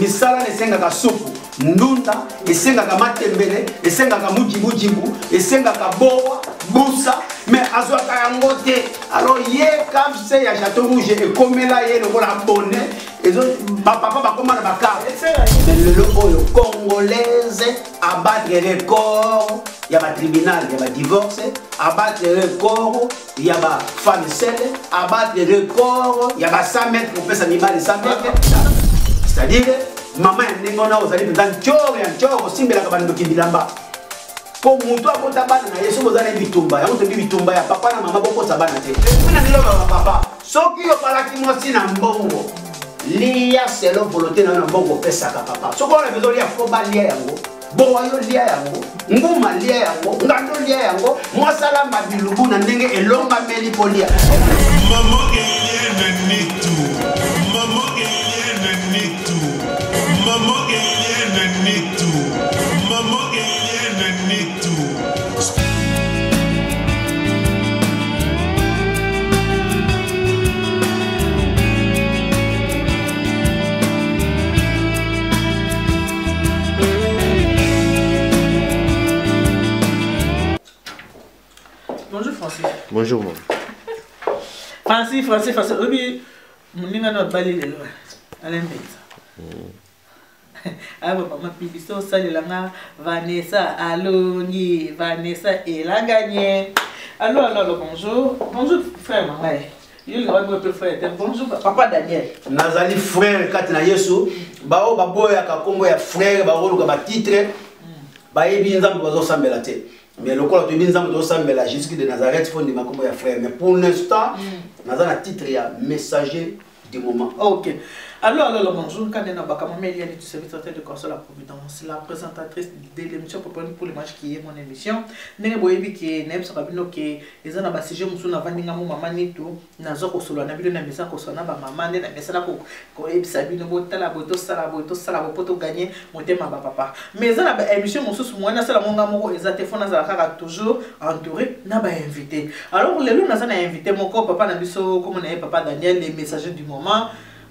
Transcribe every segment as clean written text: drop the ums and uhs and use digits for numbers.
Misala esengaka supu, ndunda, esengaka matembele, esengaka mujibujibu, esengaka bowa, busa, mais azwaka yango te. Alors ye KFC ya Chateau Rouge ekomela ye lokola bonnet, ezo bapapa bakoma na bakarte. Mais lelo oyo congolaise abattre record ya ba tribunal ya ba divorce, abattre record ya ba femme seule, abattre record ya ba 100 mètres kopesa mibali 100 mètres. C'est-à-dire mama ya ndenge wana ozali mpenza ntshoro ya ntshoro, osimbelaka bandoki bilamba mpo moto abota bana na ye. Soki oza na bitumba yango, toyebi bitumba ya papa na mama, bokosa bana te. Mpona liloba bapapa, soki obalaki mwasi na mbongo, lia selon volonté na yo na mbongo opesaka papa. Soki wana mpenza olia, fo balia yango, bowa yo lia yango, nguma lia yango, ngando lia yango, mwasi alamba bilubu na ndenge elongameli mpo lia. Maman Eliane Nitu, Maman Eliane Nitu, Maman Eliane Nitu, Maman Eliane Nitu. Bonjour Francis. Bonjour maman. Francis, Francis, Francis. Obi moninga na bali lelo. Alain Mbenza. Aba mama publicité osalela nga Vanessa alongi, Vanessa elaganye. Allo, allo, allo, bonjour. Bonjour frère na ngai. Yo linga babenga mpe frère te. Bonjour papa Daniel. Nazali frère kati na Yesu. Bao baboyaka nkombo ya frère, bakoluka batitre, bayebi Nzambe bazosambela te. Mais lokola toyebi Nzambe tozosambela Jésus de Nazareth, fo ndima nkombo ya frère. Mais pour l'instant naza na titre ya messager du moment. Ok. Alors, alors, bonjour. Kandena Bakama Meliani du service de conseil la Providence, la présentatrice de l'émission Popone pour le match qui est mon émission. Ndenge boyebi ke nayebisaka bino ke eza na basujet mosusu navandi nga mo mama Nitu, nazwa kosolola na bino na mesa, kosolola na bamama nde na mesana koyebisa bino botala boye, tosala boye, tosala boye mpo toganye motema bapapa. Mais eza na baémission mosusu moye nasala ngo nga moko eza te, fo nazala kaka toujours entouré na bainvité. Alors lelo naza na invité moko, papa na biso, komona ye papa Daniel, le messager du moment.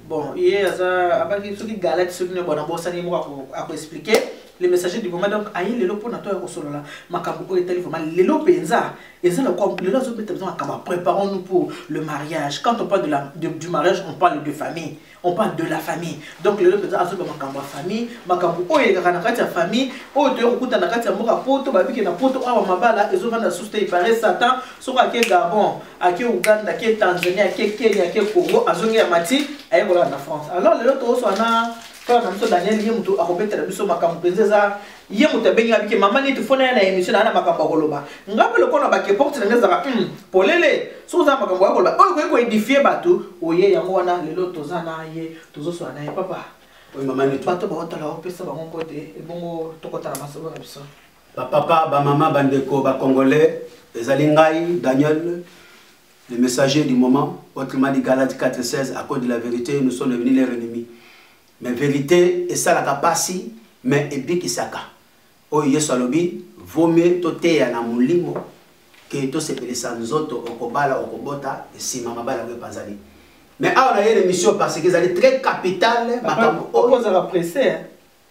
Bon, ye aza abaki soki galate soki nini, bona bosani moko akoexplike le messager du moment. Donc aye lelo mpona to ya kosolola makambo oyo etali vraiment lelo mpenza eza lokwa lelo azobeta biso makambo ya préparons-nous pour le mariage. Quand on parle du mariage, on parle de famille, on parle de la famille. Donc lelo mpenza azoba makambo ya famille, makambo oyo elekaka na kati ya famille, oyo toye kokuta na kati ya mboka poto. Babike na poto awa mabala ezovanda susu te. Ipare Satan soki ake Gabon, ake Uganda, ake Tanzanie, ake Kenya, ake Congo, azongi ya mati aye kolala na France. Alors lelo tozoswa na frère na biso Daniel, ye moto akobetela biso makambo mpenza. Eza ye moto abengi abike mama neti fona ya na émission na makambo akoloba. Nga mpe lokola bake porte na ngai ezalaka polele, soki oza na makambo ya koloba oyo ekoki koédifie bato, oye yango wana lelo toza na ye, tozoswala na ye papa. Oyo mama Nitu. Bato baotala, opesa bango mbote, ebongo tokotala masolo na biso. Bapapa, bamama, bandeko bacongolais, ezali ngai Daniel, le messager du moment, autrement dit Galate 4:16, à cause de la vérité nous sommes devenus leurs ennemis. Mais vérité esalaka pasi, mais ebikisaka. Oyo Yesu alobi, vaut mieux toteya na molimo ke tosepelisa nzoto. Okobala, okobota, nsima mabala yango epanzani. Mais awa na ye l'émission parce que ezali très capital makambo oyo. Ozala pressé, hein?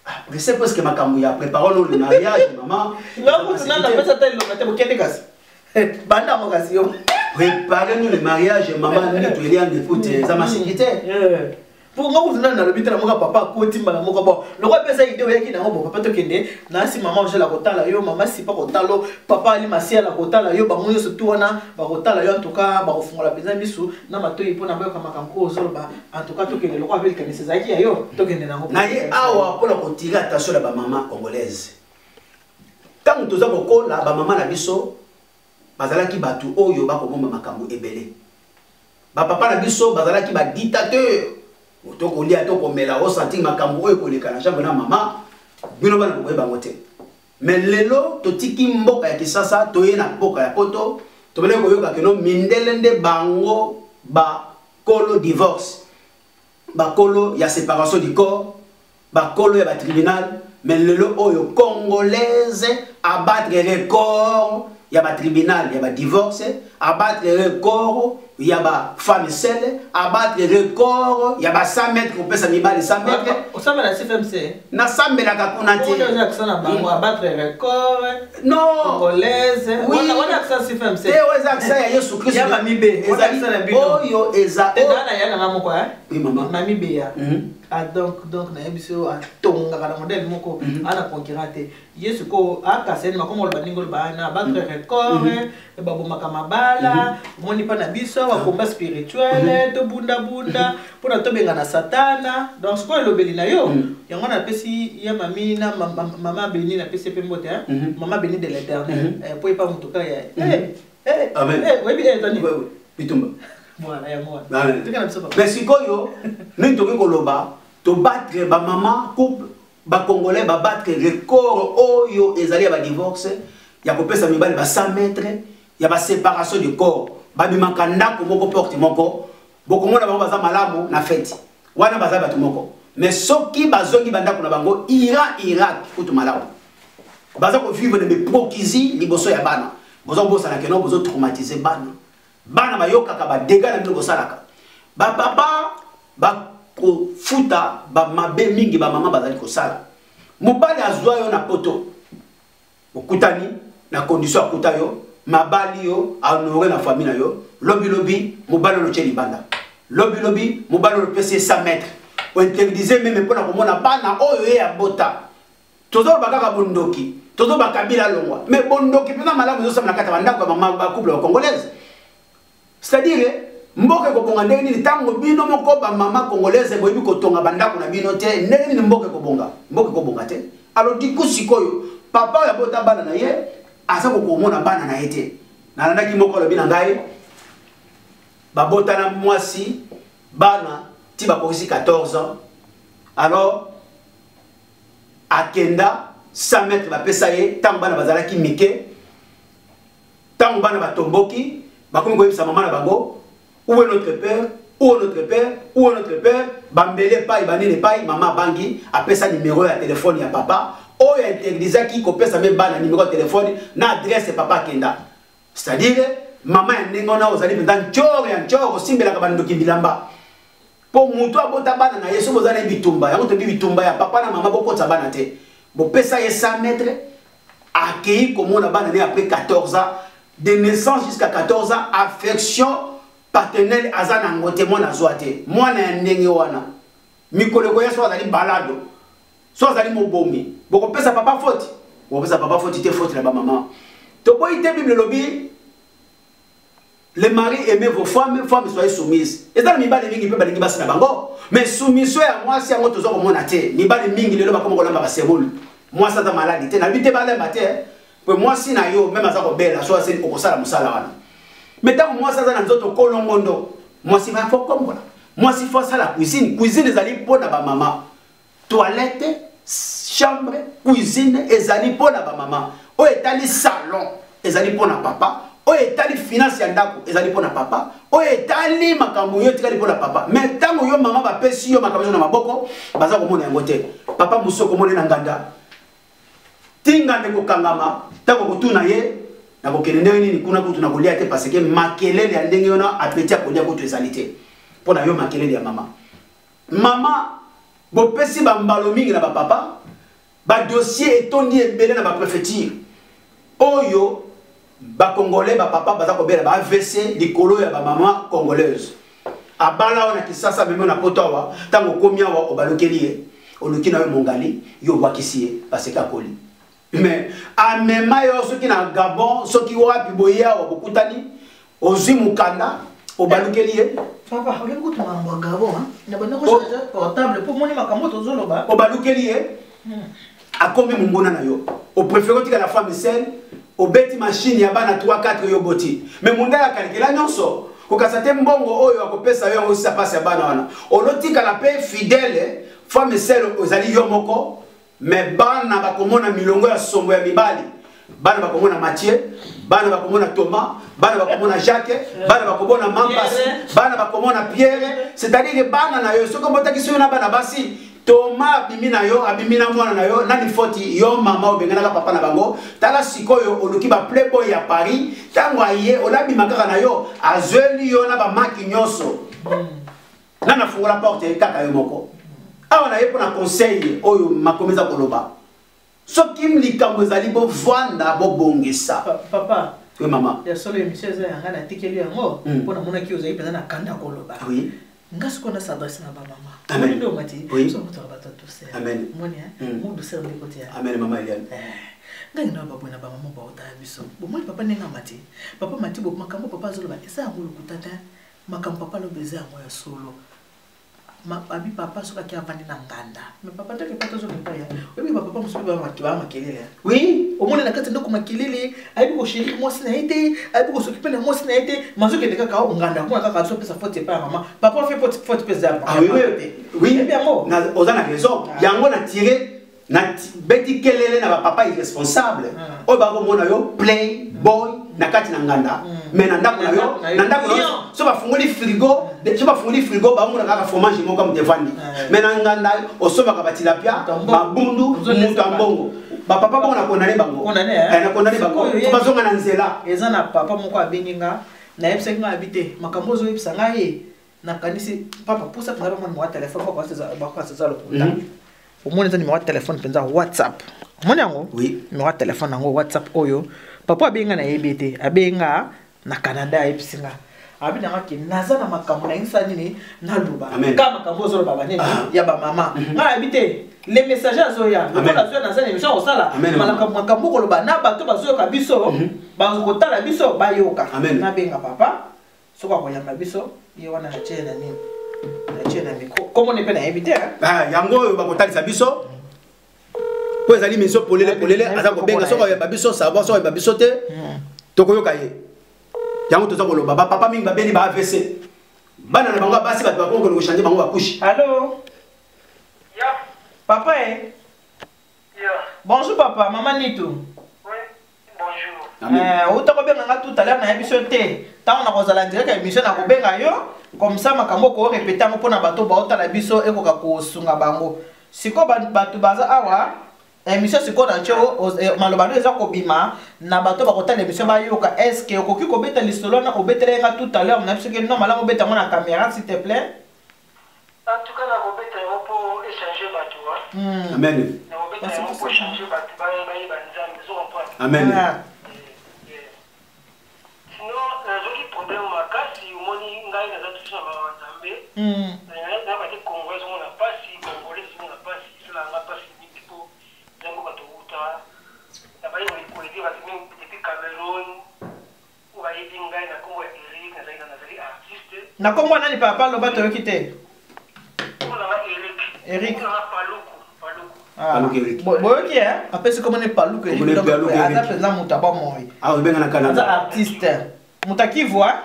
Ah, pressé parce que makambo ya préparons le mariage, maman. Napesa ta liloba te, bokende kasi banda yango kasi yo. Préparez-nous le mariage, maman Nitu Eliane, écoute, eza masiki te. Mpo nga kutu nani nalobi te na moka papa akoti mbala moko. Bon, lokola apesa idée oyaki nango, bon papa, tokende nasi mama Angela kotala yo, mama Sipa kotala yo, papa Ali Masiala kotala yo, bango nyonso tu wana bakotala yo. En tout cas bakofungola mpenza misu na matoi mpona bayoka makambo oyo ozoloba. En tout cas tokende, lokola mpe likanisi ezalaki ya yo, tokende nango. Na ye awa mpona kotire attention na bamama congolaise. Ntango toza kokola, bamama na biso bazalaki bato oyo bakobomba makambo ebele. Bapapa na biso bazalaki badictateur. Tokolia, tokomela, osentir makambo oyo ekoleka na jambe na mama, bino bana bokoyeba yango te. Mais lelo totiki mboka ya Kisasa, toye na mboka ya poto, tobandaki koyoka keno mindele nde bango bakolo divorce, bakolo ya séparation du corps, bakolo ya batribunal. Mais lelo oyo congolaise abattre record ya batribunal ya badivorce, abattre record. ya ba femme seule, abattre record ya ba 100 mètres, kopesa mibali 100 mètres. Osambela CFMC? Nasambelaka kuna te. Oyo eza accent na bango, abattre record. Non. Congolaise. Oui. Wana wana accent CFMC. Te, oyo eza accent ya Yesu Kristo. Ya Mami B. Wana Ezali accent na bino. oyo eza Te na ya na moko hein. Oui, maman. Mami B ya. Ah donc nayebi so atongaka na modèle moko ana concurrent te. Ye sikoyo akasa ye makoma oloba ndenge oloba wana abattre record, babomaka mabala, omoni mpa na biso awa combat spirituel, tobundabunda mpona tobengana Satana. Donc sikoyo elobeli na yo yango napesi ya mami na mama Beni, napesi ye mpe mbote, hein? Mama Beni de l'Éternel, po epa moto kaka ya Amen. oyebi ezani. Oui, oui. Bitumba. Voilà, yango wana. Amen. Tika na biso, papa. Mais sikoyo nini tokoki koloba? Tobattre bamama couple bacongolais, babattre record oyo ezali ya badivorce, ya kopesa mibali ba 100 mètres, ya baséparation du corps. Babimaka ndako moko, porte moko, bokomona bango baza malamu na fete wana, baza bato moko, mais soki bazongi bandako na bango, Iran, Irak kutu malamu. Baza kovivre na hypocrisie liboso ya bana. Boza kobosana keno bozotraumatize bana. Bana bayokaka badégâts na bino bosalaka. Bapapa bakofuta bamabe mingi bamama bazali kosala. Mobali azwa yo na poto, okutani na condition, akuta yo, mabali yo, ahonore na famille na yo. Lobilobi mobali oyo otie libanda, lobilobi mobali oyo opesi ye 100 mètres, ointerdise même mpona komona bana oyo ye abota. Tozoloba kaka bondoki, tozoloba Kabila alongwa, mais bondoki mpenza malamu ezosala na kati ya bandako ya mama bacouple ya congolaise. C'est-à-dire, mboka ekobonga ndenge nini ntango bino moko bamama congolaise boyebi kotonga bandako na bino te? Ndenge nini mboka ekobonga? Mboka ekobonga te. Alors du coup sikoyo papa oyo abota bana na ye aza kokomona bana na ye te. Nalandaki moko alobi na ngai, babotana mwasi, bana ti bakokisi 14 ans, alors akenda 100 mètres bapesa ye ntango bana bazalaki mike. Ntango bana batomboki, bakomi koyebisa mama na bango: "Où est notre père? Où est notre père? Où est notre père?" Bambele epai, banini epai. Mama abangi, apesa nimero ya telefone ya papa oyo interdisaki kopesa me bana nimero ya telefone na adresse papa akenda. C'est-à-dire, mama ya ndenge wana ozali mpenza ntoro ya ntoro, osimbelaka bandoki bilamba. Mpo moto abota bana na ye, soki boza na ye bitumba yango, toyebi bitumba ya papa na mama, bokotisa bana te. Bopesa ye 100 mètres, akei komona bana ne après 14 ans. De naissance jusqu'à 14 ans, affection paternelle aza nango te. Mwana azwa te. Mwana ya ndenge wana, mikolo ekoya, so azali balado, so azali mobomi, bokopesa papa faute? Bokopesa papa faute te, faute na bamama. Toboyi te, Bible elobi: "Les maris, aimez vos femmes, femmes, soyez soumises." Eza na mibali mingi mpe balingi basi na bango, mais soumission ya mwasi yango toza komona te. Mibali mingi lelo bakoma kolamba basemoule, mwasi aza maladi te. Nayebi te, balemba te po mwasi na yo même aza kobela, so aseli, okosala mosala wana. Mais ntango mwasi aza na nzoto kolongondo, mwasi va faut kombola, mwasi faut asala cuisine. Cuisine ezali mpo na bamama, toilette, chambre, cuisine ezali mpo na bamama. Oyo etali salon ezali mpo na papa. Oyo etali finance ya ndako ezali mpo na papa. Oyo etali makambo yo etikali mpo na papa. Mais ntango yo mama bapesi yo makambo na maboko, baza komona yango te. Papa mosusu okomona na nganda, ti nganda ekokangama. Ntango kotuna ye, nakokende ndenge nini kuna? Kutu na kolia te, parce que makelele ya ndenge wana, appétit ya kolia kutu ezali te mpo na yo, makelele ya mama. Mama, bopesi bambalo mingi na bapapa, badossier etondi ebele na bapréfecture oyo. Bacongolais, bapapa baza kobela ba AVC likolo ya bamama congolaise. Abala oyo na Kisasa, meme na poto awa. Ntango okomi awa, obalukeli ye, oluki na yo mongali, yo obwakisi ye parce que akoli. Mais amema yo soki na Gabon, soki wapi, boye awa bokutani, ozwi mokanda, obalukeli ye. Papa, oyebi kutu makambo ya Gabon na banda kochange portable mpo moni makambo tozoloba. Obalukeli ye, akomi monguna na yo. Opréféré otika la femme seule, obeti machine ya bana 3 4 yo boti. Mais munda ya kalikela nyonso kokasa te, mbongo oyo akopesa yo yango osisa mpasi ya bana wana. Olotikala mpe fidèle, femme seule ozali yo moko, mais bana bakomona milongo ya sombo ya mibali. Bana bakomona Mathieu, bana bakomona Thomas, bana bakomona Jacques, bana bakomona Mampasi, bana bakomona Pierre. C'est-à-dire, bana na yo, soki obotaki soki na bana basi, Toma abimi na yo, abimi na mwana na yo, nani foti yo mama obenganaka papa na bango. Tala sikoyo oluki ba playboy ya Paris, tango aye olabima kaka na yo, azweli yo na ba maki nyonso. Nana fungola porte kaka yo moko. Awa na ye pona conseil oyo makomi eza koloba. Soki likambo ezali bovanda bobongisa. Papa. Oui maman. Ya solo émission eza ya ngai natikeli yango mpo namonaki ozali mpenza na kanda koloba. Oui. Nga sikoyo na s'adresse na bamama. Amen. Nde omati. Oui. So motaka bato ya douceur. Amen. Moni hein. Mo douceur nde kote ya. Amen mama Eliane. Ngai na baboye na bamama baotaya biso. Bomoni papa ndenge amati. Papa mati bo makambo papa azoloba eza yango lokuta te. Makambo papa aloba eza yango ya solo. Abi papa soki ake avandi na nganda. Mais papa ntoki papa tozoka epai ya. Oyebi ba papa mosusu ba makelele. Oui. Omoni na kati ndako makelele, ayebi kochérir mwasi na ye te, ayebi kosokipe na mwasi na ye te, mazokende kaka o nganda, kuna kaka azopesa faute epai ya mama. Papa fait faute mpe eza ya Ah oui, oui, oui. Oyebi yango? Oza na raison. Yango na tiré na beti kelele na ba papa irresponsable. Oyo bakomona yo playboy na kati na nganda. Mais na ndako na yo, na ndako na yo, so bafungoli frigo, so bafungoli frigo bamona kaka fromage moko moto evandi. Mais na nganda osombaka ba tilapia, babundu, moto ya mbongo. Ba papa bongo na condamné bango. Condamné, hein? Na condamné bango. Sikoyo ye- So bazonga na nzela. Eza na papa moko abengi nga, nayebisaki nga abi te, makambo ozoyebisa ngai ye, nakanisi papa pusa mpenza bamoni numéro ya téléphone, bakoka eza lokuta. Omoni eza numéro ya téléphone mpenza WhatsApp. Omoni yango? Oui. Numéro ya téléphone yango WhatsApp oyo. Papa abengi nga nayebi te, abengi nga na Canada ayebisi nga. Abi nanga ke naza na makambo na yebisa nini naloba. Amen. Ka makambo ozoloba ba nini ya ba mama. Nga nayebi te. Les messagers azoya. Amen. Lokola azoya naza na émission kosala. Amen. Malaka makambo koloba na bato bazoyoka biso, bazokotala biso bayoka. Amen. Nabenga papa. Soki akoyamba biso, ye wana na tie na nini? Na tie na micro. Kombo ne pe nayebi te, hein? Ah, yango oyo bakotalisa biso. Po ezali mission polele polele, aza kobenga soki akoyamba biso, ça va, soki akoyamba biso te, tokoyoka ye. Yango toza koloba, ba papa mingi babeli ba AVC. Bana na bango ya basi bato bakoki kokende kochange bango ba couche. Allô? Ya. Papa, eh? Ya. Bonjour papa, maman Nitu. Oui, bonjour. Amen. Outa kobenga nga tout à l'heure na yebi so te. Tango na kozala direct ya émission na kobenga yo, comme ça makambo ko répéter yango pona bato ba otala biso ekoka kosunga bango. Siko bato baza awa émission siko na tio, maloba no eza kobima na bato ba kotala émission ba yoka. Est-ce que okoki kobeta lisolo na obetela nga tout à l'heure na biso ke non malamu obeta ngo na caméra s'il te plaît? En tout cas na kobeta yango po échanger bato, hein. Amen. Na kobeta yango po échanger bato, ba yeba Nzambe, ozo comprendre? Amen. Sinon, nazoki problème makasi, omoni ngai naza toujours na mawa Nzambe. Na ba te Congolais ozomona pasi, Congolais ozomona pasi, esala nga pasi mingi po eza mboka towuta. Na baye koyede bato mingi depuis Cameroun, oyo bayebi ngai na kombo ya Eric, nazali artiste. Na kombo ya nani papa loba toyoki te? Kombo na nga Eric. Eric. Kombo na nga Paluku, Paluku. Ah. Paluku Eric. Boyoki, hein? Apesi kombo ne Paluku Eric, Kombo ne donc, Paluku aza Eric. mpenza moto ya bomoi. Ah, obenga na Canada. Aza artiste. Moto ya Kivu, hein?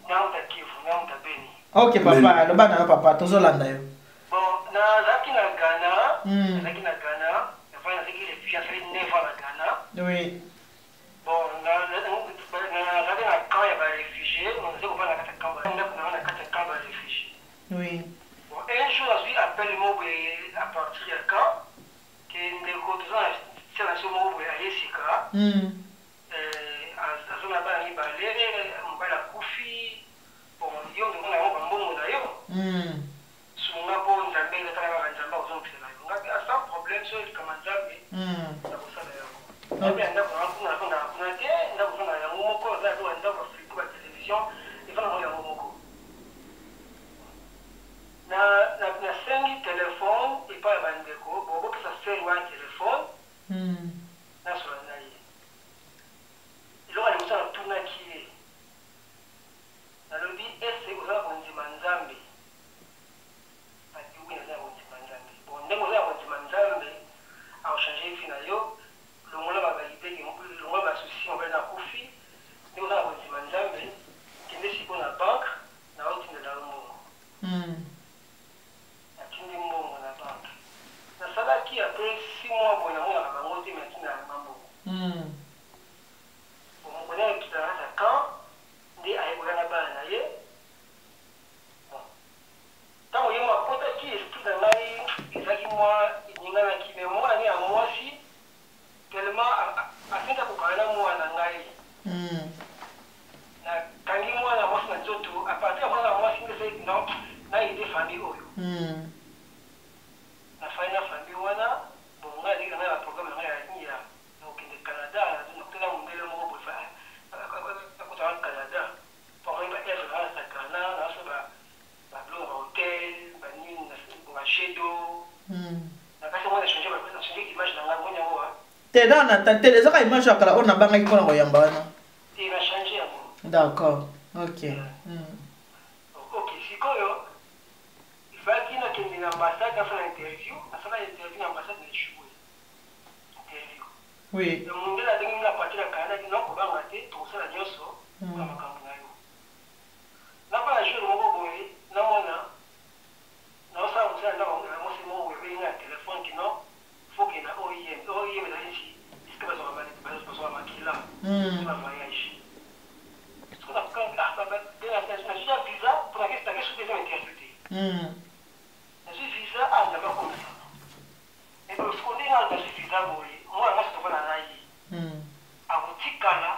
Na moto ya Kivu, na moto ya Beni. Ok, papa, Amen. loba na yo, papa, tozolanda yo. Bon, nazalaki na Ghana, nazalaki na Ghana, enfin, nazalaki réfugié, nazalaki 9 ans na Ghana. Oui. Bon, nazalaki na camp ya ba réfugiés, nazalaki kovanda na kati ya camp, ndako na nga na kati ya camp ba réfugiés. Oui. Bon, un jour, nazwi appel moko boye à partir ya camp, ke ndeko toza na tia na biso moko boye aye sika. Aza na bana mibale, mobali akufi. Bon, yo ndeko na yango ba mbongo na yo. Sunga po Nzambe ezatala kaka Nzambe akozongisela yo. Ngabi, ah, sans problème, soki elikama Nzambe, nakosala yango. Ngabi ya ndako na kuna, nafandaka kuna te, ndako nafandaka yango moko, naza na ndako ya frigo, ba télévision, efandaka yango moko. Nasengi téléphone epai ya bandeko, bon, bopesa sœur wana téléphone, nasola na ye. na ngai. Nakangi mwana mwasi na nzoto, à partir ya mwana mwasi nde esali non na aide famille oyo. Nafandi na famille wana, bon ngai nazalaki na ngai na ba programme na ngai ya nini ya nakokende Canada, nakutana na mundele moko boye akota nga Canada po amoni ba oeuvre na ngai na Ghana, nazo sala ba biloko na ba hotel, ba nini, ba jets d'eau. Nakasi yango na changer na changer image na ngai, omoni yango? Te, na na te, ezaka image ya kala oyo nabangaki mpona koyamba wana. Te, na changer yango. D'accord, ok. Ok, sikoyo ifalaki nakende na ambassade, nasala interview. Nasala interview na ambassade, na échoué interview. Mondele abengi nga partir ya Canada, no kobanga te, tokosala nyonso mpona makambo na yo. Napala jour moko boye, namona naosala mosala ndako na mwasi moko boye, abengi nga na telefone kino faut que na OIM. OIM ezali nti esika bazwaka makila mpona voyage. Nazwi ya visa mpo nake soki eza interview te. Nazwi visa, a Nzambe akomisama. Siko ndenge nazwi visa boye, mwana mwasi tofanda na ye akotikala.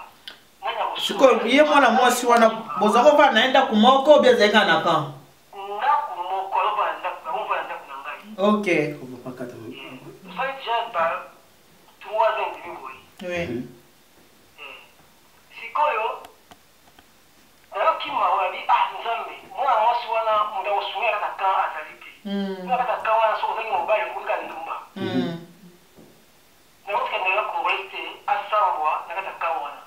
Sikoyo ye mwana mwasi wana, boza kovanda na ye ndako moko obi azali kaka na camp? Ndako moko, azovanda ndako na ngai. Tosali déjà ba 3 ans et demi boye. Sikoyo nayoki mawa, nabi: "Ah Nzambe, mwana mwasi wana, moto akosunga kaka camp azali te." Mpona kaka camp wana, soki ozangi mobali, okomi kaka ndumba. Nakotika ndenge congolaise te asambwa na kati ya camp wana.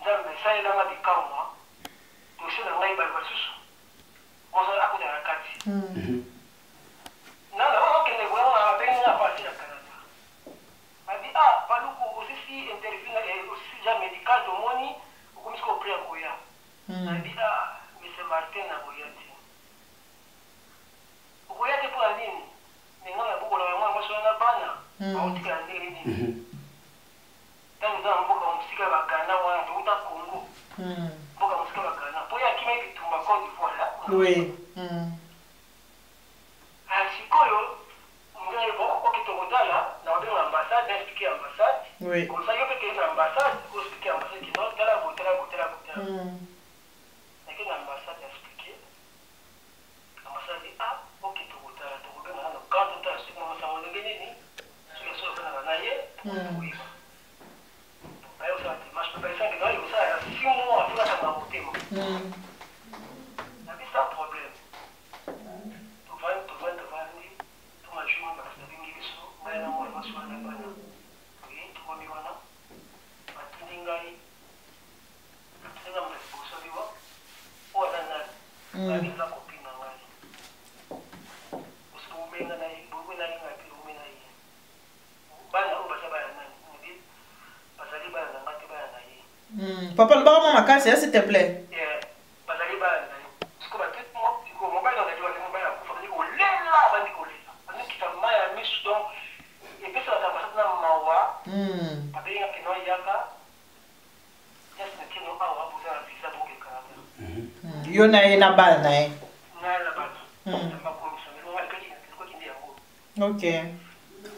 Nzambe esalelanga bikamwa, dossier na ngai baluka lisusu mwasi akota na kati. Okende boyango, abengi nga partir ya Canada, abi: "Ah Paluku, osisi interview, osisi ja médical, tomoni okomi sikoyo prêt ya koya." Nabi: "Ah monsieur Martin, nakoya te." "Okoya te mpona nini?" "Me nga nabokola ya mwana mwasi wana, bana baotikala ndenge nini? Ntango eza na mboka mosika ya Bagana wana, touta Congo, mboka mosika ya Bagana, mpo ye akimaki bitumba Côte d'Ivoire." Sikoyo ngai: "Bon, ok, tokotala na kobenga ambassade, na expliquer ambassade." Comme ça yo mpe kende na ambassade, oexpliquer ambassade kino tala boye, tala boye, tala boye, tala. Nake na ambassade, na expliquer ambassade: "Ah ok, tokotala, tokobenga nano quand totala soki mamasango ndenge nini, soki aso afandaka na ye, tokoyeba." Baye kosala démarche, bayesanke naye kosala ya 6 mois, afingakanga motema. Nabi: "Sans problème." Tovandi, tovandi, tovandi, tonga jour bato babengi biso, ngai na mwana mwasi wana, bana oye. Tokomi wana, batuni ngai, batuni ngai moto liboso biwa oyo aza nani. Babi eza copine na ngai. Osi bobenga na ye, bobenga ye ngai mpe bobenga na ye. Bana oyo baza bana nani? Nabi: "Bazali bana na ngai te, bana na ye." Papa, lobaka mwa makasi ya, s'il te plaît. Bazali bana na ye. Siko siko mobali azali wana, mobali akufa. Bandi kolela, bandi kolela, bandi kita mai ya misu. Donc epeselaka basati na mawa. Babengaki no: "Yaka, yasi na awa, boza na visa, boke Canada." Yo na ye na bana na ye? Ngai na bana. Bakomisa elokaki nde yango.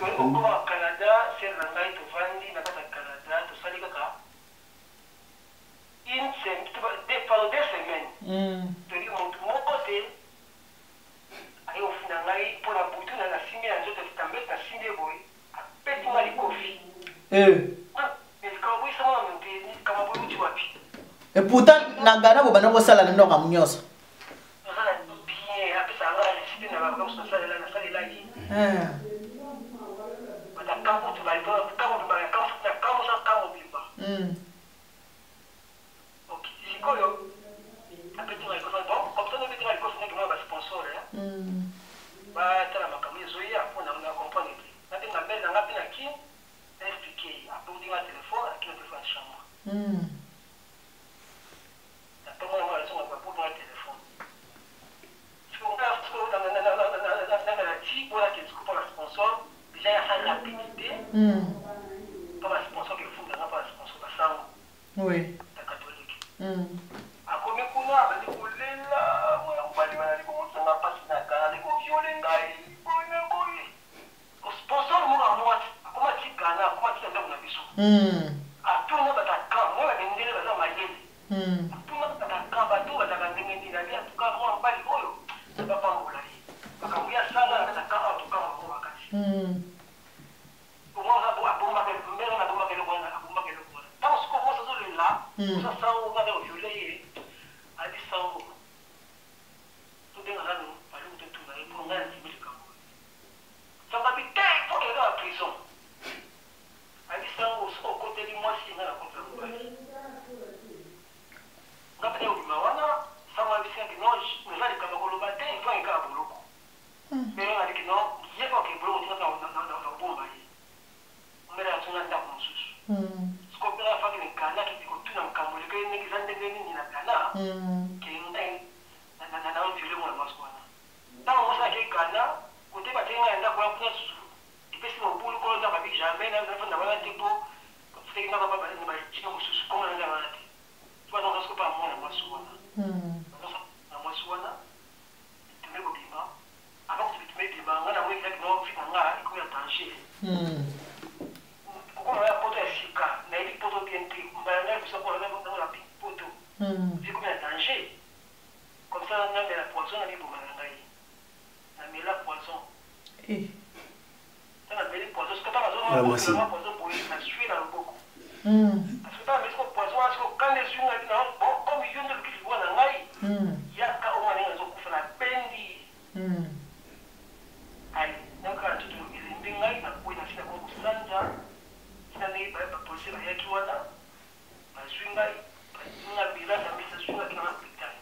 Okoma Canada, sere na ngai, tovandi na kati ya Canada, tosali kaka une semaine, pardon, 2 semaines. Toyebi motu moko te aye kofunda ngai mpo na butu na nasimbi na nzoto tambete, nasimbi ye boye, apeti nga likofi. Likambo boyisama nano te, likambo boye uti wapi? Et pourtant na Ghana bobanda kosala na ndoko nyonso. Nazala bien, apesaka nga respect na makambo nasalela, nasalela ye. Bata kambo kambo na kambo bimba. Ok, sikoyo apeti nga likofi. Bon, comme ça nobeti nga likofi, ndenge mona basponsor batala makambo ezoya mpo na comprendre te. Nabenga mele na nga mpe na kini, na expliquer ye, abodi nga telefone, akimi na telefone ya chambre. Na ntongo yango azonga, babodi nga telefone. Nazala ti mpona kende siko mpo na sponsor, déjà ya rapidité mpo basponsor kefundanga, mpo basponsor basango ya catholique. Akomi kuna, abandi kolela: "Mwana mobali wana ali komosanga mpasi na kala, ali kovioler ngai boye na boye." Sponsor moko ya mwasi akoma ti Ghana, akoma ti na ndako na biso, atuna bato. mayele. Tuna kaka bato bazalaka ndenge nini. Abi, en tout cas, mwa mobali oyo bapambola ye, makambo ya sala na kati ya camp, en tout cas moko makasi. Abombaka mbele, abombaka eloko wana, abombaka eloko wana. Ntango sikoyo mwasi azolela, oza sango kaka oviole ye. Abi, sango, tobenga nanu baluku, totuna ye, mpo ngai nandimi likambo. Sango abi te, faut kende na prison. Abi, sango, soki okoteli mwasi, ngai nakotela mobali. Nga mpe obima wana. Sango abisaki non, naza likambo koloba te, il faut akeka boloko. Mbele nabiki non, ye mpo akeke boloko, tina na kobomba ye. Mbele atunga ndako mosusu. Siko mbele afaki na Ghana, akende kotuna makambo eleki ndenge eza ndenge nini na Ghana, ke ngai na viole mwana mwasi wana. Ntango mwasi akei Ghana, kote bateki ngai na ndako wana kuna susu, epesi mobulu. Kolo ndako abi jamais nafanda wana te, mpo futaki ndako batina mosusu komona ngai wana te. Po aza siko mpa mwana mwasi wana, na mwasi wana bitume kobima. Avant kuti bitume ebima, ngai namoni ezaki no vie na nga ekomi ya danger. Kokoma ya poto ya sika, nayebi poto bien te. Mbala ngai liboso nango na poto, vie ekomi ya danger. Comme ça namela poison na miboma na ngai. Namela poison. Ntango nameli poison, soki ntango azomona poison boye, nasui na loboko. Parce que ntango nameli siko poison wana, siko kanda esui ngai na bon, comme yo nde oluki liwa na ngai, yaka omona ndenge nazokufa. Nabendi ale, nayoka nzoto elembi ngai, nakwei na nsi, nakomi kosanza. Tina ndenge bapolisier bayaki wana, bazwi ngai, batinga ambulance. Ambulance azwi ngai, akinga na hôpital.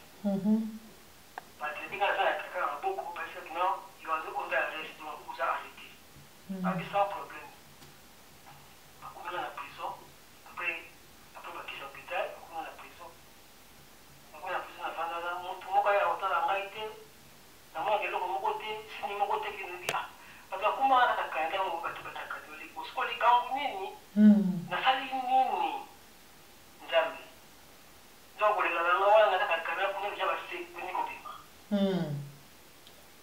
Batraite ngai, naza na kaka na maboko. Bayebisaki non, yo aza under arrest, donc oza arrêté. Abi sans problème. Bakomi nga na prison. Après bakisi hôpital, bakomi nga na prison. Nakomi na prison, navanda na motu moko aya kotala ngai te, namonaka eloko moko te, sini moko te. Kende ah, bato bakomaka kaka Canada yango, bato bata catholique. Osiko likambo nini nasali nini? Nzambe nzambe, kolela na nga wana na kaka Canada kuna deja basekuni kobima.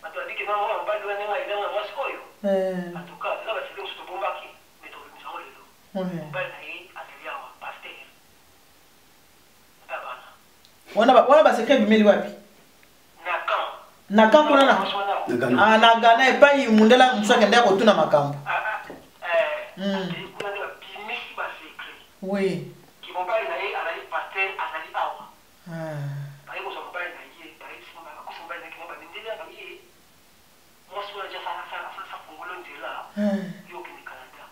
Bato babiki na mwana mobali wana, ndenge ayelanga mwasi oyo. En tout cas eza basele mosusu tobombaki, mais tobimisa yango lelo. Mobali na ye azali awa, pasteur mpe bana. Wana basecret ebimeli wapi? Na camp. Na camp kuna na Ah, na Ghana, epai mundela mosusu akendaki kotuna makambo. Kuna nde babimisi basecret. Oui. Ki mobali na ye azali pasteur, azali awa. Baye kozwa mobali na ye, bayebisi, bakosi mobali na ye kino bamindele na ye. Mwasi wana ja afungoli nzela, yo okende Canada.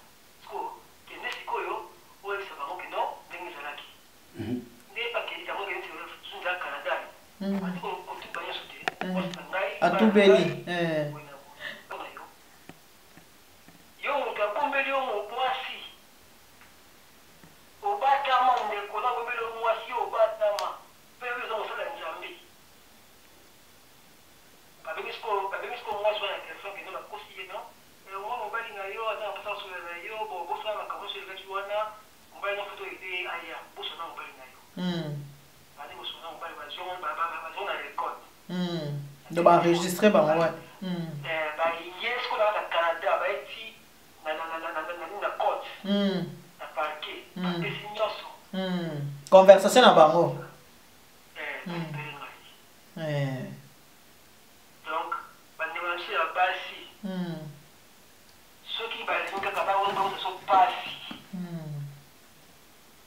Siko kende sikoyo, oyebisa bango kino ndenge ezalaki. Nde bakei yango, kende nzela Canada, bandi kotuba nyonso te, mwasi na ngai. Atubeli. Yo moto abombeli yo mwasi, obatama. Ndeko na abombeli yo mwasi, yo obatama mpe oyo oza mosala ya Nzambe. Babengi sikoyo mwasi wana ya telefone, kende, bakosi ye non, mwa mobali na yo aza na mposa kosola na yo. Bo bosana makambo nyonso elekaki wana. Mobali na foto ete aya bosana mobali na yo. Bandi kosona mobali, bazwa na record. Donc baenregistre bango wa. Baye sikoyo na kaka Canada, bayeti na cote, na parquet, bapesi nyonso. Conversation na bango. Balibere ngai. Donc bandeko na biso ya basi, soki balingi kaka bango so pasi,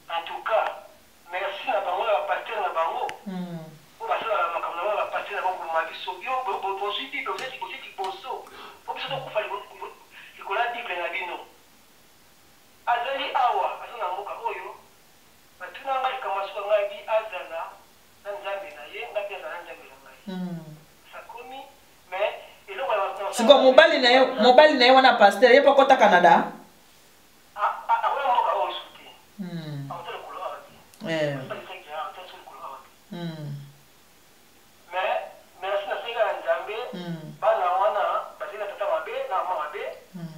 en tout cas merci na bango, na bapasteur na bango oyo basalaka makambo na bango na bapasteur na bango. Koboma biso, yo bozwi Bible, ozwi liboso po biso tokufa likolo ya Bible na bino. Azali awa, aza na mboka oyo. Batuna ngai likambo ya suka, ngai bi azala na Nzambe na ye, ngai mpe azala na Nzambe na ngai. Sakomi mais eloko. Sikoyo mobali na ye wana pasteur, ye mpo akɔta Canada? Akoya mboka oyo su te, akota lokolo awa te, akota so lokolo awa te. Mais merci, nasenga na Nzambe, bana wana bazali na tata mabe na mama mabe,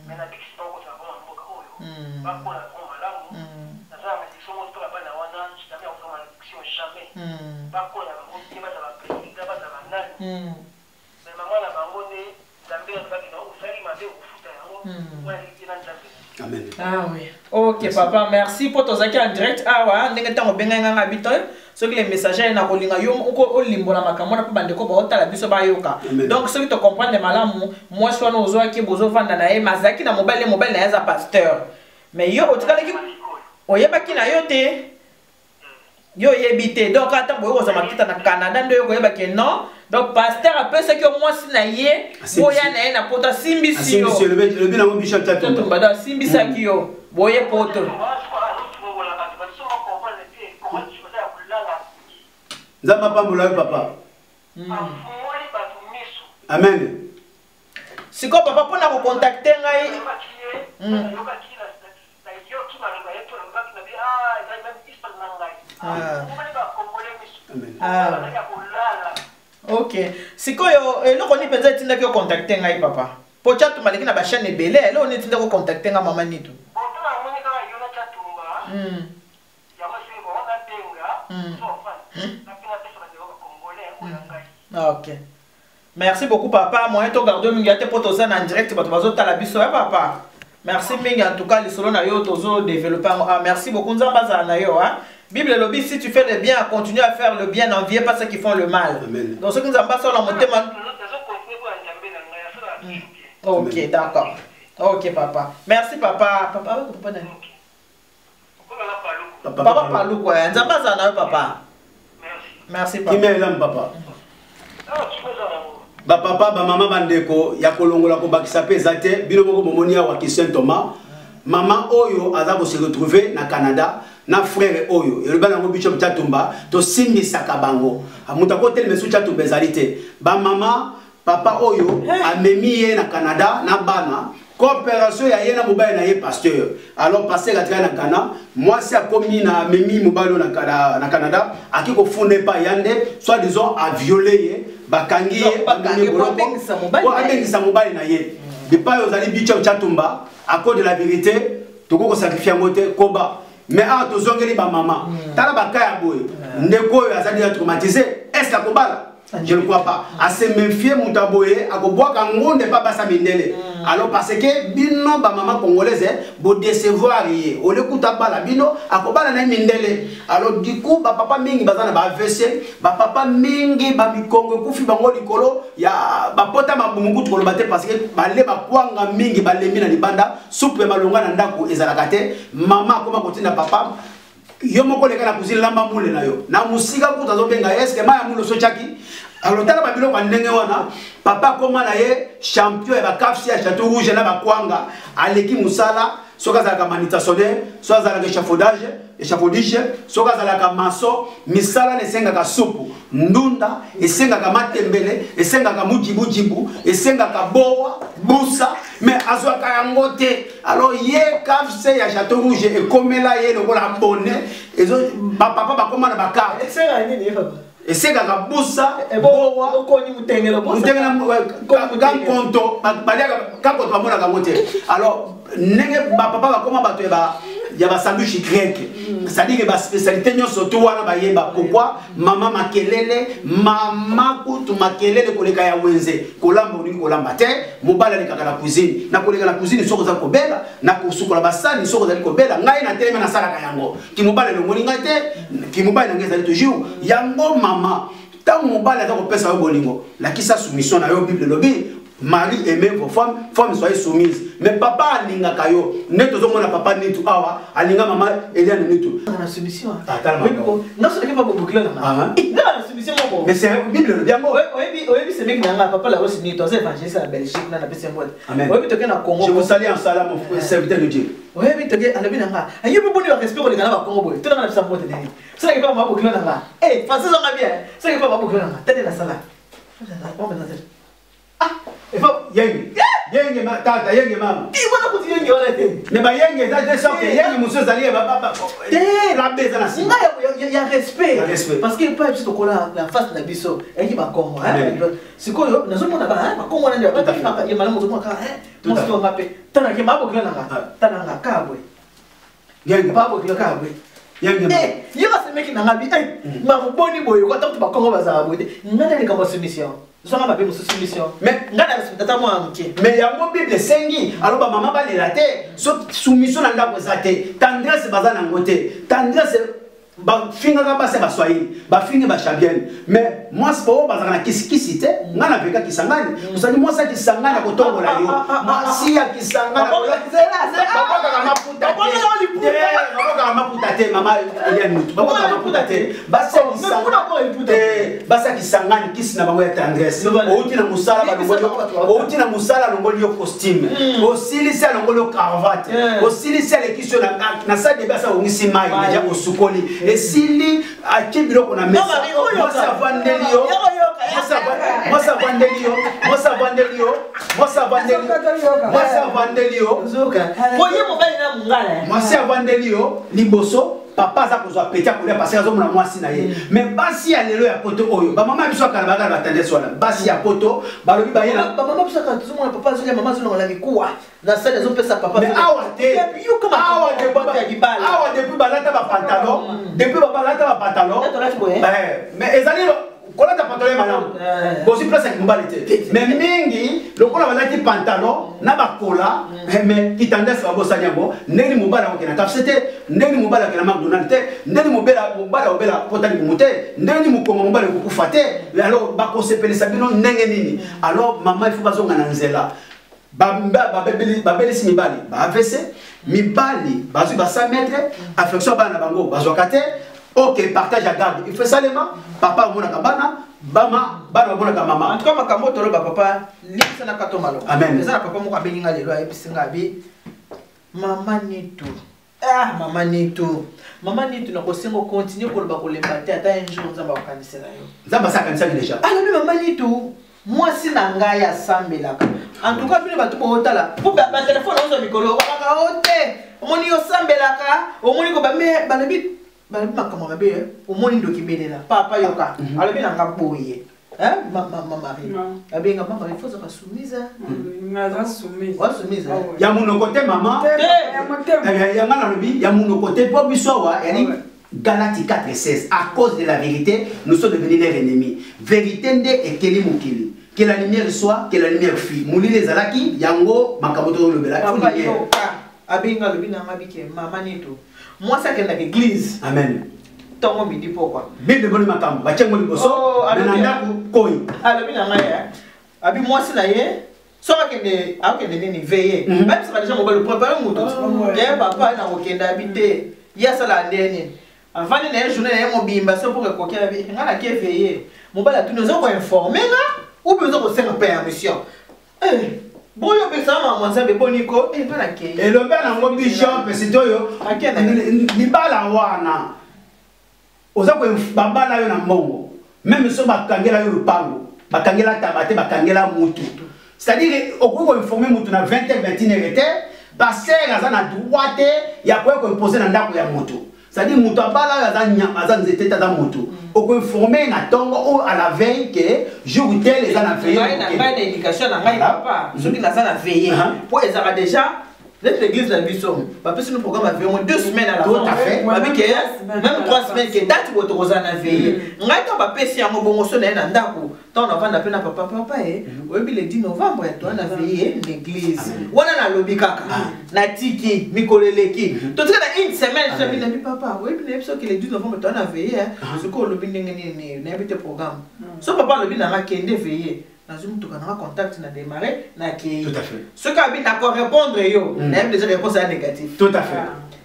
mais nabikisi bango kota na bango na mboka oyo, bakola na bango malamu. Naza na malédiction moko mpona bana wana, jamais akozala malédiction, jamais. Bakola na bango bien, bazala baprésident, bazala banani. Mais mama na bango nde Nzambe alobaki na osali mabe, okofuta yango. Wana ye na Nzambe. Amen. Ah oui. Ok merci. Papa, merci po tozalaki en direct awa ndenge ntango obengai ngai nga bito soki le messager aye na kolinga yo moko olimbola makambo wana mpo bandeko baotala biso bayoka. Donc soki tocomprendre malamu, mwasi wana ozwaki bozovanda na ye, mais azalaki na mobali, mobali na ye aza pasteur, mais yo otikalaki oyebaki na yo te, yo oyebi te. Donc ata boye kozwa makita na Canada nde oyo koyeba ke non, donc pasteur apesaki yo mwasi na ye, boya na ye na poto, asimbisi yo. Elobi nango Bishop Chatumba, donc asimbisaki yo boye poto. Nzambe apambola yo papa. Amen. Sikoyo papa, mpona kocontacte ngai, Ah. Ok, sikoyo eloko nini mpenza etindaki ocontacte ngai papa? Po Chatumba aleki na bachaîne ebele, eloko nini etindaki ocontacte ngai mama Nitu? Ok, merci beaucoup papa. Moyen to garde mingi ate po toza na direct, bato bazotala biso ya papa. Merci mingi en tout cas, lisolo na yo tozo développer yango. Ah, merci beaucoup, Nzambe azala na yo. Hein? Bible elobi: si tu fais le bien, continue à faire le bien, n'enviez pas ceux qui font le mal. Amen. Donc soki Nzambe asala motema. Ok, d'accord. Ok papa. Merci papa. Papa, papa nani? Papa Paluku. Nzambe azala na yo papa. Merci papa. Kimia elamu papa. Bapapa, bamama, bandeko ya kolongola kobakisa mpe eza te. Bino moko bomoni awa Christian Thomas, mama oyo aza kose retrouver na Canada na frère oyo elobi nango Bishop Chatumba, tosimbisaka bango, moto akotelema esu Chatumba ezali te. Bamama, papa oyo amemi ye na Canada na bana, coopération ya ye na mobali na ye pasteur. Alors pasteur atikali na Ghana, mwasi akomi na amemi mobali oyo na Canada, aki kofunda epai ya nde soit disant aviole ye, bakangi ye, bamemi boloko po abengisa mobali na ye. Bipai ozali Bishop Chatumba, à cause de la vérité tokoki kosakrifie yango te koba. Mais awa tozongeli bamama, tala baka ya boye, ndeko oyo aza déjà traumatisé, est ce que akobala? Je ne crois pas. Ase méfier, moto aboye akobwaka ngonde pa basa mindele. Alors parce que bino bamama congolaise bodecevoir ye, ole kuta bala bino, akobala na ye mindele. Alors du coup bapapa mingi baza na ba AVC, bapapa mingi bamikongo ekufi bango likolo ya bapota mabumu kutu koloba te, parce que bale bakwanga mingi, balembi na libanda, supu ya malonga na ndako ezalaka te. Mama akoma kotinda papa: yo moko leka na cuisine, lamba mule na yo. Na mosika kutu azobenga ye: eske mai ya mule osotiaki? Alors tala babiloko ya ndenge wana. Papa akoma na ye champion ya bakafsi ya Chateau Rouge na bakwanga, aleki mosala. Soki azalaka manutentionnaire, soki azalaka échafaudage, échafaudishe, soki azalaka maçon, misala na esengaka supu ndunda, esengaka matembele, esengaka mujibujibu, esengaka bowa busa, mais azwaka yango te. Alors ye kafse ya Chateau Rouge ekomela ye lokola bone. Bapapa bakoma na bakarte. Esengaka busa, bowa, kankonto, baliaka kankonto, bamonaka yango te. Alors ndenge bapapa bakoma bato ya basandwich grec, c'est-à-dire que baspécialité nyonso to wana bayeba. Pourquoi mama makelele, mama kutu makelele koleka ya wenze, kolamba olingi kolamba te, mobali alekaka na cuisine, na koleka na cuisine soki oza kobela, na kosukola basani soki ozali kobela. Ngai na telema, nasalaka yango, kimobali elongoli ngai te, kimobali na ngai ezali toujours yango. Mama, ntango mobali aza kopesa yo bolingo, lakisa soumission na yo. Bible elobi: mari, aimez vos femmes, femmes, soyez soumise. Mais papa alingaka yo nde tozomona papa Nitu awa alinga mama Eliane Nitu. Na soumission. Ah, tala makambo. Nasolaki pa bobokilo na Ah, nga na soumission moko. Mais c'est Bible elobi yango. Oyebi semeki na nga, papa Larosi Nito, aza évangéliste na Belgique, na napesi yango. Amen. Oyebi toke na Congo. Je vous salue en salam, mon serviteur de Dieu. Oyebi toke, alobi na nga: ayebi boni ba respect koleka na bakongo boye? Tolanga na bisa mbote nini, soki pa mabokilo na nga, eh, français zonga bien, soki pa mabokilo na nga tete nasala. Ah, efa yenge yenge tata, yenge mama. Ti wana kuti yenge wana te. Mais bayenge eza de sorte, yenge mosusu ezali te. Labe eza na nsima. Nga ya respect. Ya respect. Parce que epai biso tokola na face na biso eyaki bakongo. Amen. Sikoyo nazomona bakongo wana nde Tout à fait. ya malamu, ozomona kaka Tout à mwasi fait. wanga mpe tanake mabokilo na nga, Ah. tala nga kaka boye, Yenge babokilo kaka boye. yenge mama. Eh, yo basemeki na nga bi mamoboni boye, kwata kutu bakongo bazala boye te. Nga na likambo ya soumission. Zwanga mabe mosusu mission. Mais nga na respecte ata mwana moke. Mais yango Bible esengi alors ba mama balela te. So soumission na ndako eza te. Tendresse baza nango te. Tendresse bafingaka basi ya baswahili bafingi bashabienne mais mwasi oyo bazalaka na kisikisi te ngai naveka kisangani ozali mwasi ya kisangani akotombola yo mwasi ya kisangani babwakaka maputa te babwakaka maputa te mama Eliane Mutu babwakaka maputa te basi ya kisangani kisi na bango ya tendresse outi na mosala outi na mosala alongoli yo costume osilisi alongoli yo cravate osilisi alekisi yo na salle de bain abongisi mai deja osukoli esili atie biloko na mesa mwasi avandeli yo mwasi avandeli yo mwasi avandeli yo mwasi avandeli mwasi avandeli yo mwasi avandeli yo liboso papa aza kozwa peti akolia parce azomona mwasi na ye mais basi ya lelo ya poto oyo bamama ya biso ya kala bakala batendesi wana basi ya poto balobi bayela bamama biso ya kala tozomona papa azolia mama azolongola mikuwa na sali azopesa papa mais awa te awa awa depuis balata bapantalon depuis balata bapantalon mais ezali kolata pantalon ya malamu bozwi place ya mobali te mais mingi lokola balati pantalon na bakola mais kitandasi babosani yango ndenge mobali akokenda kafse te ndenge mobali akenda macdonald te ndenge mobali akobela pota libumu te ndenge mokongo mobali ekokufa te alors bakosepelisa bino ndenge nini alors mama il faut bazonga na nzela babelisi mibali ba AVC mibali bazwi ba 100 mètres affection bana na bango bazwaka te ok partage ya garde il faut esalema papa amonaka bana bama bana bamonaka mama en tout cas makambo toloba papa limbisa na kato maloba amen eza na papa moko abengi nga lelo ayebisi nga abi mama nitu ah mama nitu mama nitu nakosenga okontinue koloba kolemba te ata un jour nzambe akokanisela yo nzambe asi akanisaki deja alobi mama nitu mwasi na ngai asambelaka en tout cas bino bato bootala po batelefone ozwa mikolo okaka o te omoni osambelaka omoni koba me balobi balobi makambo mabe omoni ndoki belela papa yoka alobi na nga boye ma Marie abenga ma Marie faut ozaka soumise naza soumise. Ya monoko te mama, yanga nalobi ya monoko te mpo biso awa yali Galates 4:16, à cause de la vérité nous sommes devenus leurs ennemis. Vérité nde ekeli mokili. Que la lumière soit, que la lumière fut. Molili ezalaki yango makambo tozolobela. Papa yoka, abenga alobi nanga bike mama neto mwasi akendaka église. Amen. Ntongo, midi, pokwa. Bible eboni makambo batiango liboso me na ndako koi. Alobi na ngai abi mwasi na ye soki akende akende nini veillée, bayebisaka deja mobali prépare moto te papa na kokende abi te ye asala nde nini avandi na ye journée na ye mobimba so mpo ekoki abi ngai nake veillée. Mobali atuni oza koinforme nga ou bien oza kosenga permission boyo opesaka mama nzambe boniko nga nakei. Elombe nango bishop site oyo libala wana oza babala yo na mbongo même so bakangela yo lupango, bakangela taba te, bakangela mutu, c'est-à-dire okoki koinforme mutu na 20 h 21 h te. Pasteur aza na droit te ya koya koimpose na ndako ya motu, c'est-à-dire moto abala oyo aza nyama, aza nzete te, aza motu. Okoinforme na ntongo oyo à la veille ke jour tel eza na veille. Ngai na éducation na ngai papa, soki naza na veillée po ezalaka déjà neti l'église na biso bapesi no programme ya veillée 2 semaines à l'avance, babi ke même 3 semaines ke date boye tokozala na veillée. Ngai ntango bapesi yango bongo so na ye na ndako, ntango navanda mpe na papa, papa e oyebi le 10 novembre ya toa na veillée l'église wana, nalobi kaka natiki mikolo eleki totika na une semaine sobi nabi papa oyebi nayebi soki le 10 novembre toa na veillée soki olobi ndenge nini nayebi te programme so papa alobi nanga kende veillée, nazwi motuka nanga contact na démarré nakei. Soki abi nakorépondre yo, nayebi déjà réponse ya négatif. Tout à fait.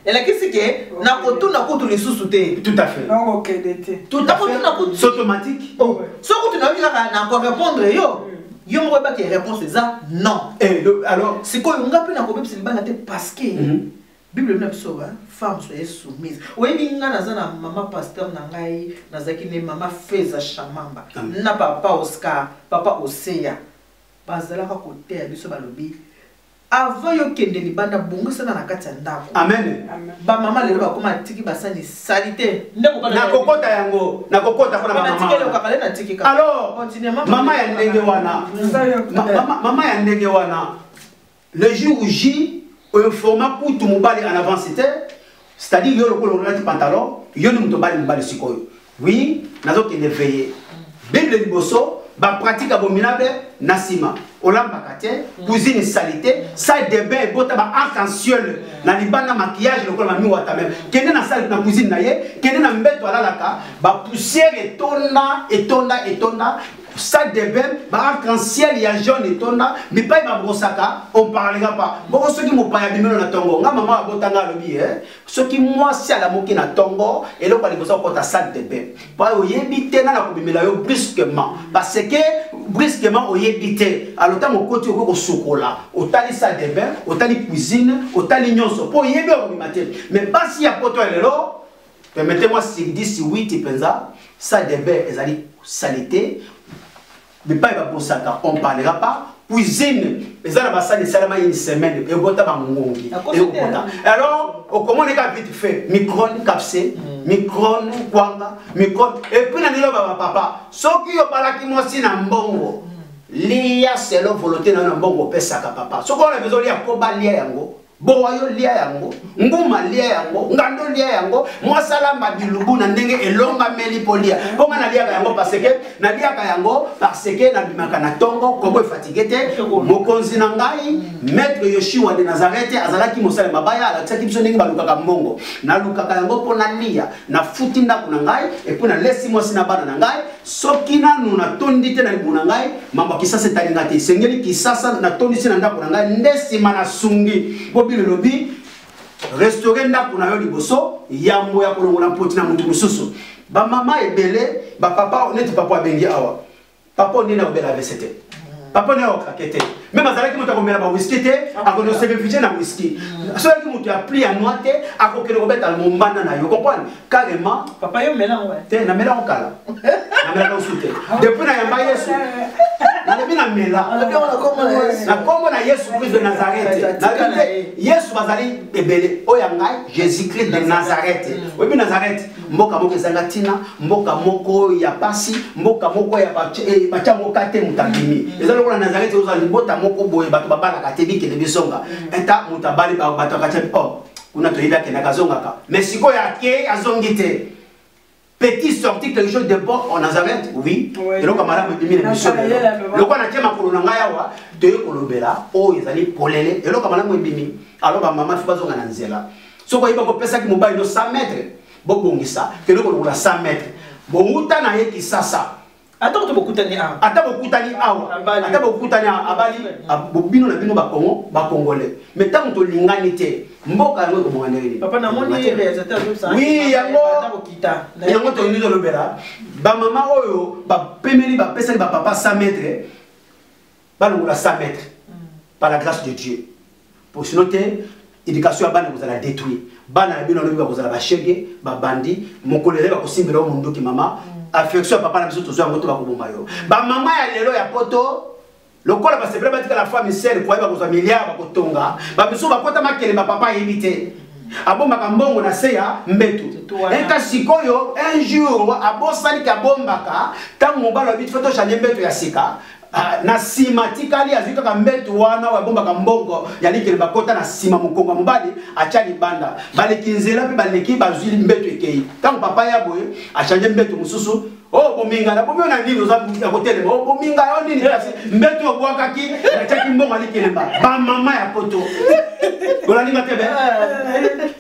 Elakisi ke nakotuna kutu lisusu te. Tout à fait. Nakokende te. Tout à fait, c'est automatique. So kutu nayoki kaka nakorépondre yo, yo moko oyebaki réponse eza non. Alors sikoyo nga mpe nakobebisa libala te parce que Bible na biso femme soyez soumise. Oyebi nga naza na mama pasteur na ngai, nazalaki ne mama Feza Shamamba na papa Oscar, papa Oseya, bazalaka koteya biso, balobi avant yokende libanda bongisana na kati ya ndako. Amen. Bamama lelo bakoma atiki basani sali te nde. Nakokota yango, nakokota mpona bamama. Alors mama ya ndenge wana, mama ya ndenge wana, le jour J oinforma kutu mobali en avance te, c'est-à-dire yo lokola olati pantalon, yo ni moto obali mobali sikoyo, oui nazokende veillée. Bible liboso Bapratique abominable na nsima, olambaka te, cuisine salité, salle de bain ebota ba arc-en-ciel na libanda, maquillage lokola mamiwata. Même kende na salle, na cuisine na ye, kende na mbeto alalaka, bapoussière etonda, etonda, etonda salle de bain, ba arc-en-ciel ya jaune etonda bipai babrosaka. On parlera pas boko. Soki mopaya bimelo na ntongo, nga mama abotanga alobi, soki mwasi alamuki na ntongo, eloko ya liboso akota salle de bain, po oyebi te nana kobimela yo brusquement, parce que brusquement oyebi te. Alors ntango okoti, okoki kosukola, otali salle de bain, otali cuisine, otali nyonso, mpo oyebi okobima te. Mais basi ya poto ya lelo, permettez-moi, sur 10, 8 mpenza, salle de bain ezali salité, bipai babosaka, on parlera pas, cuisine eza na basali esalama une semaine, ebota bangongi, ekokota. Alors okomona eka vite fait micron capsé, micron kwanga, micron. Et puis na ndenge bapapa, soki obalaki mwasi na mbongo, lia selon volonté na yo na mbongo opesaka papa. Soki ona besoin olia koba, lia yango. Bowa yo lia yango, nguma lia yango, ngando lia yango. Mwasi alamba bilubu na ndenge elongameli mpo lia. Mpo nga naliaka yango parce que naliaka yango, parce que nabimaka na ntongo, kongo efatigue te. Mokonzi na ngai, maître Yoshua de Nazareth, azalaki mosali mabaya, alakisaki biso ndenge balukaka mbongo. Nalukaka yango mpo nalia, nafuti ndako na ngai, et puis nalesi mwasi na bana na ngai. Soki nanu natondi te na libumu na ngai, mambo ya Kisasa etali ngai te. Esengeli Kisasa natondisi na ndako na ngai, nde nsima nasungi. Mpo bino elobi: restaure ndako na yo liboso yambo ya kolongola mpoti na motu mosusu. Bamama ebele, bapapa neti papa abengi awa, papa ndenge akobela AVC te, papa ndenge akokrake te. Même azalaki moto akomela bawiski te, akokende kose réfugier na whisky. Soki azalaki moto ya pli ya noix te, akokende kobeta mombanda na yo. Comprendre carrément. Papa, yo mela ngo? Te, namela ngo kala, namelaka osu te. Depuis nayamba Yesu, nalobi namela na nkombo na Yesu Christ de Nazareth. Nalobi te Yesu bazali ebele, oyo ya ngai Jésus Christ de Nazareth. Oyebi Nazareth, mboka moko ezanga ntina, mboka moko ya pasi, mboka moko ya batyango ka te. Moto abimi, eza lokola Nazareth, ozala libota moko boye, bato babalaka te, bikende bizonga. Eta moto abali, bato akatya, oh kuna toyebi akendaka, azongaka. Mais sikoyo akei, azongi te. Petit sorti quelque chose de bon en Nazareth? Oui. Eloko malamu ebimi na biso lelo? Lokola natie makolo na ngai awa, toye kolobela oyo ezali polele, eloko malamu ebimi? Alors bamama, faut bazonga na nzela. Soki oyeba kopesaki mobali no 100 mètre, bobongisa, kende kolongola 100 mètre, bowuta na ye Kisasa. Ata kutu bokutani awa. Ata bokutani awa, ata bokutani awa, abali bino na bino bakongo, bacongolais. Mais ntango tolingani te, mboka yango ekobonga ndenge nini? Papa, namoni réalisateur. Oui, yango yango tolingi tolobela. Bamama oyo bapemeli, bapesaki bapapa 100 mètre, balongola 100 mètres par la grâce de Dieu. Po sinon te, éducation ya bana ekozala détruit. Bana na bino alobi bakozala bashege, babandi. Mokolo ezali bakosimbela yo mondoki. Mama, affection ya papa na biso tozwa yango to bakoboma yo. Bamama ya lelo ya poto, lokola basepele batikala femme seule, koyeba kozwa milliard, bakotonga. Bamisusu bakota makelemba, papa ayebi te, abombaka mbongo na se ya mbeto. Eka sikoyo un jour abosaniki abombaka. Ntango mobali abi faut tochange mbeto ya sika, na nsima tikali azwi kaka mbeto wana oyo abombaka mbongo ya likele. Bakota na nsima mokongo ya mobali, atya libanda, baleki nzela mpe baleki, bazwi mbeto ekei. Ntango papa ya boye achange mbeto mosusu, o bominga na bomi na nini, oza ya kotelema, o bominga yo nini, kasi mbeto obwakaki, atiaki mbongo ya likelemba. Bamama ya poto, olalinga te be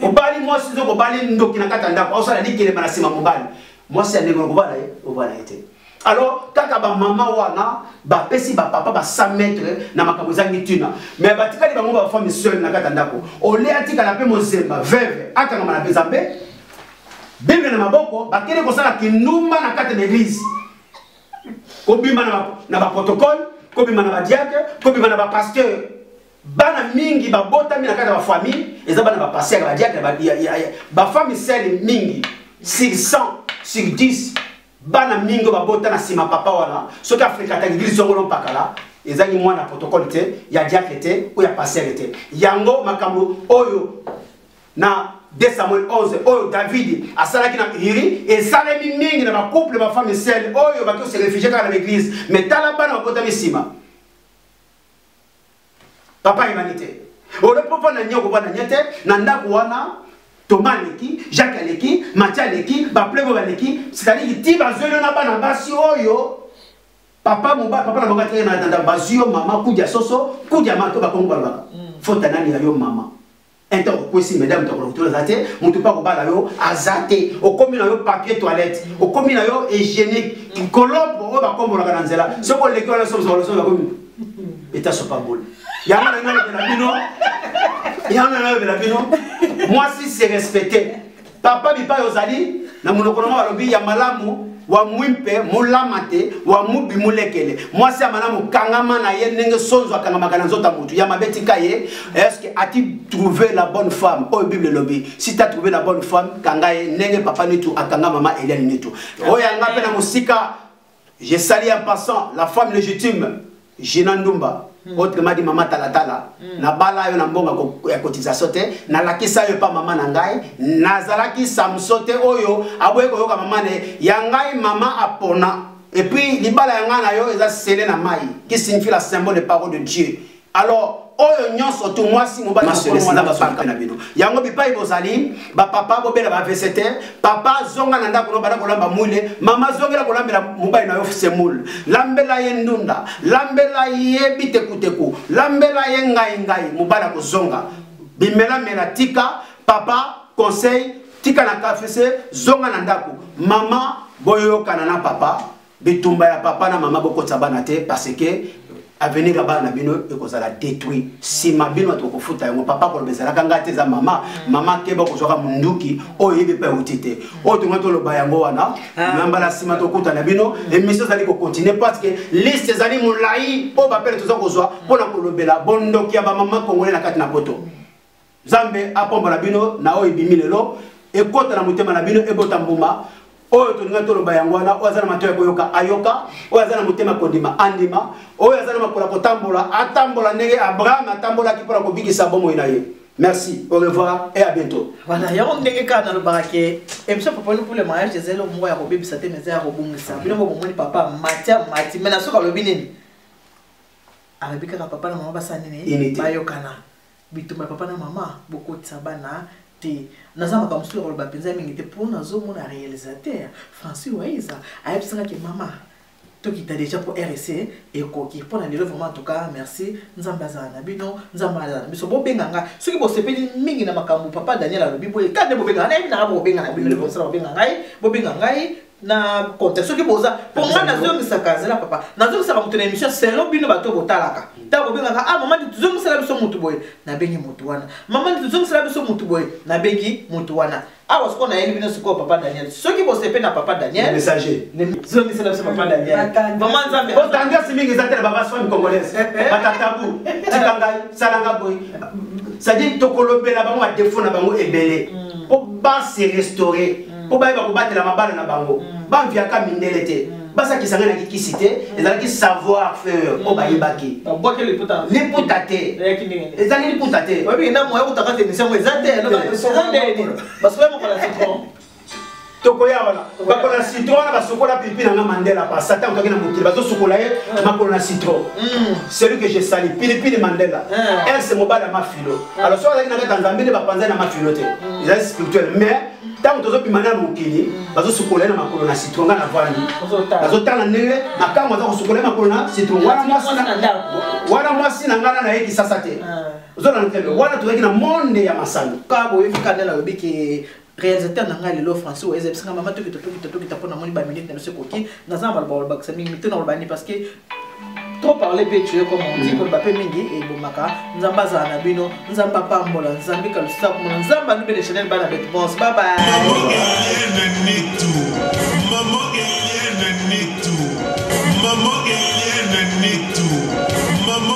obali mwasi, nzoko obali ndoki na kati ya ndako, osala likelemba na nsima mobali. Mwasi ya ndenge okobala ye, obala ye te. Alors kaka bamama wana bapesi bapapa ba 100 mètre na makambo ezangi ntina, mais batikali bango bafemme seule na kati ya ndako. Ole atikala mpe mozemba, veuve, akangama na Nzambe, Bible na maboko, bakende kosala kindumba na kati na église, kobima na baprotocole, kobima na badiacre, kobima na bapasteur. Bana mingi babotami na kati ya bafamille eza bana bapasteur, badiacre, bafemme seule mingi. Sur 100, sur 10, bana mingi oyo babota na nsima papa wana, soki afréquentaka église songolo mpakala, ezangi mwana protocole te, ya diacre te, oyo ya pasteur te. Yango makambo oyo na 2 Samuel 11 oyo David asalaki na Uri esalemi mingi na bacouple bafemme seule oyo baki se réfugier kaka na l'église. Mais tala bana babotami nsima papa ayebani te, olopo na nye, okobana nye te na ndako wana. Thomas aleki, Jacques aleki, Matthieu aleki, baplebo baleki, c'est-à-dire ti bazweli na bana basi oyo. Papa mobali, papa na bango atikaki na ndako, bazwi yo mama kudia soso kudia mato, bakongo balobaka fota nani ya yo mama. Un temps okwesi mesdames, tokolo kotuna aza te, motu mpe akobala yo aza te. Okomi na yo papier toilette, okomi na yo hygiénique, kolopo oyo bakombolaka na nzela, soki oleki wana somosokolosolo bakomi etasopa bole. Yango na nalobela bino, yango na nalobela bino, mwasi se respecte. Papa bipai ozali na monoko na balobi ya malamu wa mwimpe mulama te wa mubi mulekele. Mwasi ya malamu kangama na ye ndenge sonzo akangamaka na nzoto ya motu ya mabe tika ye. Est-ce que as-tu trouvé la bonne femme? Oyo Bible elobi, si t'as trouvé la bonne femme, kanga ye ndenge papa Nitu akanga mama Eliane Nitu. Oyo yanga mpe na mosika, je salue en passant la femme légitime Gina Ndumba, autrement dit mama Talatala. Nabala yo na mbongo ya cotisation te, nalakisa yo pa mama na ngai, nazalaki Samson te oyo aboyi koyoka mama ne ya ngai, mama apona. Et puis libala ya ngai na yo eza scellé na mai, qui signifie la symbole de parole de Dieu. Alors oyo nyonso tu mwasi mobali mwana baswaka na bino yango bipai bozali bapapa bobela ba AVC te. Papa zonga na ndako no banda kolamba mwile, mama zongela kolambela mobali na yo semoule, lambela ye ndunda, lambela ye bitekuteku, lambela ye ngai ngai, mobali akozonga bimelamela. Tika papa conseil, tika na kafese, zonga na ndako. Mama boyokana na papa, bitumba ya papa na mama bokotisa bana te, parce que avenir ya bana na bino ekozala détruit. Nsima bino bato kofuta yango. Papa koloba ezalaka ngai te, eza mama. Mama keba kozwaka munduki oyo oyebi mpe euti te. Oyo tonga toloba yango wana na mbala nsima tokutana bino. Émission ezali kocontinue parce que liste ezali molai oyo bapele toza kozwa mpona kolobela bondoki ya bamama congolais na kati na poto. Nzambe apombola bino na oyo ebimi lelo, ekota na motema na bino, ebota mbuma. Oyo tolinga toloba yango wana. Oyo aza na matoi ya koyoka ayoka, oyo aza na motema kondima andima, oyo aza na makolo ya kotambola atambola ndenge Abraham atambolaki mpona kobikisa bomoi na ye. Merci, au revoir et à bientôt. Voilà, yango ndenge kaka nalobaka ke émission Papa pour le mariage eza eloko moko ya kobebisa te, mais eza ya kobongisa. Bino moko bomoni papa mati amati, mais na soki alobi nini, alobi kaka papa na mama basala nini, bayokana. Bitumba ya papa na mama bokotisa bana te. Naza makambo mosusu ya koloba mpenza mingi te, mpo nazomona réalisateur Francis Waiza ayebisangaki mama tokita déjà mpo RC ekoki mpo na lelo. Vraiment, en tout cas merci. Nzambe azala na bino, Nzambe azala na biso. Bobenga nga soki bosepeli mingi na makambo papa Daniel alobi boye. Ka nde bobenga ngai, nayebi nanga bokobenga na bino bosala, bobenga ngai, bobenga ngai na contexte soki boza mpo ngai nazongisaka zela papa, nazongisaka moto na émission selon bino bato botalaka. Ntango bobengaka, ah mama ndi tozongisela biso motu boye, nabengi motu wana. Mama ndi tozongisela biso motu boye, nabengi motu wana. Awa sikoyo nayeli bino sikoyo papa Daniel. Soki bosepe na papa Daniel, messager, zongisela biso papa Daniel. Mama Nzambe otangasi mingi eza te na babasfami congolaise, batatabu tika ngai salanga boye, c'est-à-dire tokolobela bango badefo na bango ebele mpo base restaurer, mpo bayeba kobatela mabala na bango. Bamviaka mindele te, basakisa ngai na kikisi te, ezalaki savoir faire oyo bayebaki. Liputa te, ezali liputa te. Tokoya wana makolo na citron wana, basukola pipi na nga Mandela pa Satan otoki na mokili, bazosukola ye makolo na citron. Celui que je sali pilipili Mandela else mobali ya mafilo. Alors soki azalaki na kati ya Nzambe nde bapanzai na mafilo te, ezali spirituel. Mais ntango tozobima na mokili, bazosukola ye na makolo na citron, nga navandi nazotala ndenge makambo aza kosukola ye makolo na citron wana. Mwasi na ngai na ye Kisasa te, ozolanda te. Wana tozalaki na monde ya masano. Ka boyebi kanda nalobi ke réalisateur na ngai lelo François oyo ezebisanga mama tokita tokita tokita mpo namoni baminute na biso ekoki. Naza na maloba kolobakisa mingi te, naloba nini? Parce que trop parler peut tuer, comme on dit. Koloba mpe mingi ebomaka. Nzambe azala na bino, Nzambe apambola, Nzambe kalusa komona, Nzambe alubele Chanel bana betu bons. Bye bye. Maman Eliane Nitu, Maman Eliane Nitu, Maman Eliane Nitu, Maman